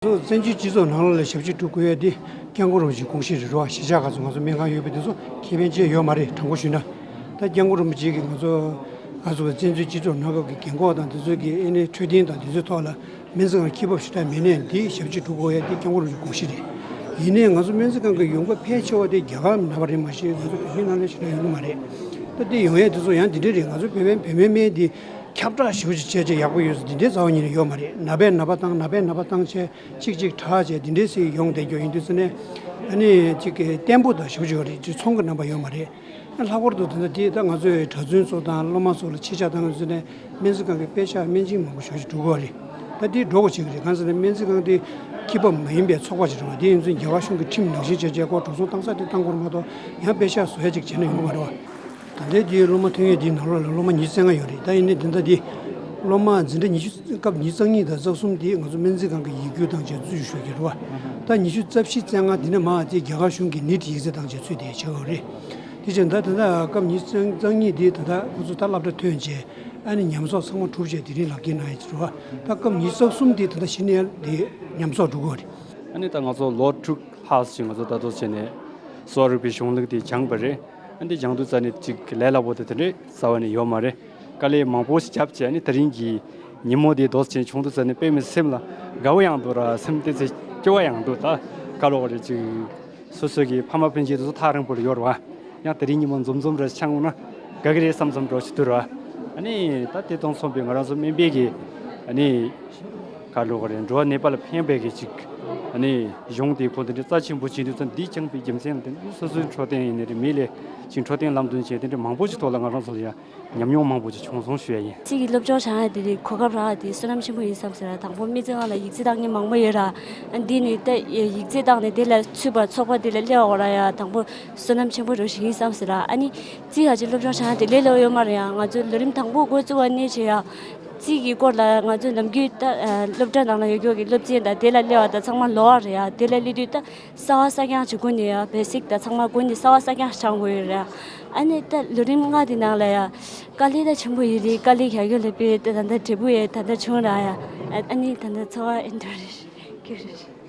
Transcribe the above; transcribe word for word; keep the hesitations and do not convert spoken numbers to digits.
ཚོ་བཙན་བྱོལ་སྤྱི་ཚོགས་ནང་ལོགས་ལ་ཞབས་ཕྱི་སྒྲུབ་དགོས་ཡ་དེ་སྐྱབས་མགོན་རིན་པོ་ཆེའི་དགོངས་གཞི་རེད་རོ། གཞིས་ཆགས་ག་ཚོད་ང་ཚོ་སྨན་ཁང་ཡོད་པ་དེ་ཚོ་ཁེ་ཕན་ཅི་ཡོད་མ་རེད། དྲང་པོ་ཞུས་ན། ད་སྐྱབས་མགོན་རིན་པོ་ཆེ་གིས་ང་ཚོ་ང་ཚོ་བཙན་བྱོལ་སྤྱི་ཚོགས་ནང་ཁུལ་གྱི་རྒན་འཁོགས་དང་དེ་ཚོ་གི་ཨེ་ནས་འཕྲོད་བསྟེན་དང་དེ་ཚོའི་ཐོག་ལ་སྨན་རྩིས་ཁང་ཁྱད་འཕགས་ཞེ་དྲག་མེད་ནའི་འདི་ཞབས་ཕྱི་སྒྲུབ་དགོས་ཡ་དེ་སྐྱབས་མགོན་རིན་པོ་ཆེའི་དགོངས་གཞི་རེད། ཡིན་ནའི་ང་ཚོ་སྨན་རྩིས་ཁང་གི་ཡོང་འབབ་ཕལ་ཆེ་བ་དེ་རྒྱ་གར་ནང་པ་རེད་མ་གཞི་ང་ཚོ་བོད་མིའི་ནང་ལ་ཞེ་དྲག་ཡོང་གི་མ་རེད། ད་དེ་ཡོང་ཡ་དེ་ཚོ་ཡང་དེ་འདྲ་རེད། ང་ཚོ་བོད་པའི་བོད་མིའི་སྨན་དེ་ཁྱབ་བསྒྲགས་ཞེ་པོ་ཅིག་བྱས་བྱས་ཡག་པོ་ཡོད་ས་དེ་འདྲའི་རྩ་བ་ཉིད་ནས་ཡོད་མ་རེད། ནད་པས་ནད་པ་བཏང་། ནད་པས་ནད་པ་བཏང་བྱས་གཅིག་གཅིག་དྲག་བྱས་དེ་འདྲའི་ཟེར་ཡོང་བསྡད་རྒྱུ་ཡིན་དུས་ཙང་ནས་ཨ་ནི་གཅིག་གི་བརྟན་པོ་དང་ཞེ་པོ་ཅིག་ཡོད་རེད། ཅིག་ཚོང་གི་རྣམ་པ་ཡོད་མ་རེད། ལྷག་པར་དུ་ད་ལྟ་དེ་ད་ང་ཚོའི་གྲྭ་བཙུན་ཚོ་དང་སློབ་མ་ཚོ་ལ་ཕྱི་རྒྱག་བཏང་ཡོད་ཙང་ནས་སྨན་རྩིས་ཁང་གི་པེ་ཤག་སྨན་སྦྱིན་མང་པོ་ཞེ་པོ་ཅིག་འགྲོ་གི་ཡོད་རེད། ད་དེ་འགྲོ་དགོས་བྱེད་ཀྱི་རེད། གང་ཟེར་ན་སྨན་རྩིས་ཁང་དེ་ཁྱད་པར་མ་ཡིན་པའི་ཚོགས་པ་ཞིག་རེད་བ། དེ་ཡིན་ཙང་རྒྱལ་ཁབ་གཞུང་གི་ཁྲིམས་ནང་བཞིན་བྱས་བྱས་ཁོ་འགྲོ་སོང་བཏང་ས་དེ་བཏང་དགོས་རེད་མ་གཏོགས་ཡང་པེ་ཤག་བཟོ་ཡ་ཅིག་བྱས་ན་ཡོང་གི་མ་རེད་བ། ད་ལྟའི་དེའི་སློབ་མ་ཐོན་ཡས་དེའི་ནང་ལོགས་ལ་སློབ་མ་ཉི་ཤུ་རྩ་ལྔ་ཡོད་རེད། ད་ཡིན་ནའི་དེ་འདྲ་དེ་སློབ་མ་འཛིན་གྲྭ་ཉི་ཤུ་སྐབས་ཉི་ཤུ་རྩ་གཉིས་དང་རྩ་གསུམ་དེ་ང་ཚོ་སྨན་རྩིས་ཁང་གི་ཡིག་སྒྱུར་བཏང་བྱས་ཚུད་ཞུ་གི་རེད་བ། ད་ཉི་ཤུ་རྩ་བཞི་རྩ་ལྔ་དེ་ནས་མར་དེ་རྒྱ་གར་གཞུང་གི་ནིཊ་ཡིག་ཚད་བཏང་བྱས་ཚུད་དེ་བྱེད་དགོས་རེད། དེ་བྱས་ད་ད་ལྟ་སྐབས་ཉི་ཤུ་རྩ་གཉིས་དེ་ད་ལྟ་ཁོ་ཚོ་ད་སློབ་གྲྭ་ཐོན་བྱས་ཨ་ནི་ཉམས་གསོག་ཚང་མ་གྲུབ་བྱས་དེ་རིང་ལག་འཁྱེར་གནང་ཡས་ཅིག་རེད་བ། ད་སྐབས་ཉི་ཤུ་རྩ་གསུམ་དེ་ད་ལྟ་གཞི་ནས་དེ་ཉམས་གསོག་འགྲོ་གི་རེད། ཨ་ནི་ད་ང་ཚོ་ལོ་དྲུག་ལྷག་ཅིག་ང་ཚོ་ད་དུང་བྱས་ནས་གསོ་བ་རིག་པའི་གཞུང་ལུགས་དེ་སྦྱངས་པ་རེད། ཨ་ནི་སྦྱང་དུས་ཙ་ནས་ཅིག་ལས་སླ་པོ་དེ་དེ་འདྲའི་རྩ་བ་ནས་ཡོད་མ་རེད། དཀའ་ལས་མང་པོ་ཞིག་བརྒྱབ་བྱས་ཨ་ནི་དེ་རིང་གི་ཉིན་མོ་དེ་རྫོགས་ཕྱིན་བྱུང་དུས་ཙ་ནས་དཔེ་མི་སྲིད་སེམས་ལ་དགའ་བོ་ཡང་འདུག་ར། སེམས་ཏོག་ཙམ་སྐྱོ་བ་ཡང་འདུག། ད་ག་རེ་རེད་ཅིག་སོ་སོ་གི་ཕ་མ་སྤུན་མཆེད་དེ་ཚོ་ཐག་རིང་པོ་ལ་ཡོད་རེད་བ། ཡང་དེ་རིང་ཉིན་མོ་འཛོམས་འཛོམས་རེ་ཆགས་ཡོང་ན་དགའ་གི་རེད་བསམ་བསམ་འདྲ་ཞིག་འདུག་ར། ཨ་ནི་ད་དེ་དང་མཚུངས་པའི་ང་རང་ཚོ་སྨན་པའི་གི་ཨ་ནི་ག་རེ་རེད། འགྲོ་བ་ནད་པ་ལ་ཕན་པའི་གི་ཅིག་ཨ་ནི་གཞུང་དེ་ཁོ་དེ་འདྲ་རྩ་ཆེན་པོ་བྱེད་དུས་ཙམ་འདི་སྦྱངས་པའི་རྒྱུ་མཚན་ལ་བརྟེན་ནས་སོ་སོའི་འཕྲོད་བསྟེན་ཡིན་ནའི་རེད། མི་ལ་ཅིག་འཕྲོད་བསྟེན་ལམ་སྟོན་བྱས་དེ་འདྲ་མང་པོ་ཞིག་ཐོག་ལ་ང་རང་ཚོ་ལ་ཡང་ཉམས་མྱོང་མང་པོ་ཅིག་བྱུང་སོང་ཞུ་ཡ་ཡིན། ཅིག་གི་སློབ་སྦྱོང་བྱ་ཡ་དེ་རེད། གོ་སྐབས་རག་ཡ་དེ་བསོད་ནམས་ཆེན་པོ་ཡིན་བསམ་ཟེར་ར། དང་པོ་སྨན་རྩིས་ཁང་ལ་ཡིག་ཚད་བཏང་མཁན་མང་པོ་ཡོད་ར། ཨ་འདི་ནི་ད་ཡིག་ཚད་བཏང་ནས་དེ་ལ་ཚུད་པ་ཚོགས་པ་དེ་ལ་སླེབས་པ་ར་ཡ་དང་པོ་བསོད་ནམས་ཆེན་པོ་རེད་ཞིག་ཡིན་བསམ་ཟེར་ར། ཨ་ནི་རྩིས་ཁ་ཅིག་སློབ་སྦྱོང་བྱ་ཡ་དེ་ལས་སླ་པོ་ཡོད་མ་རེད་ཡ། ང་ཚོ་ལོ་རིམ་དང་པོ་འགོ་བཙུགས་པ་ནས་བྱས་ཡ། རྩིས་ཀྱི་སྐོར་ལ་ང་ཚོ་ནམ་རྒྱུན་ད་སློབ་གྲྭ་ནང་ལ་ཡོད་རྒྱུ་གི་སློབ་ཚན་དང་དེ་ལ་སླེབས་པ་ད་ཚང་མ་ལོ་བ་རེད་ཡ། དེ་ལ་སླེབས་དུས་ད་གསར་པ་གསར་རྐྱང་ཅིག་དགོས་ནས་ཡ། བེ་སིག་ད་ཚང་མ་དགོས་ནས་གསར་པ་གསར་རྐྱང་ཅིག་སྦྱང་དགོས་ཡོད་རེད་ཡ། ཨ་ནི་ད་ལོ་རིམ་ལྔ་དེ་ནང་ལ་ཡ། དཀའ་ལས་ད་ཆེན་པོ་ཡོད་རེད། དཀའ་ལས་རྒྱག་རྒྱུ་ལ་དཔེ་ད་ད་ལྟ་འབྲས་བུ་ཡ་ད་ལྟ་བྱུང་ར་ཡ། ཨ་ནི་ད་ལྟ་འཚོ་བ་ཨེ་འདྲ་རེད། སྐྱོ་རེད།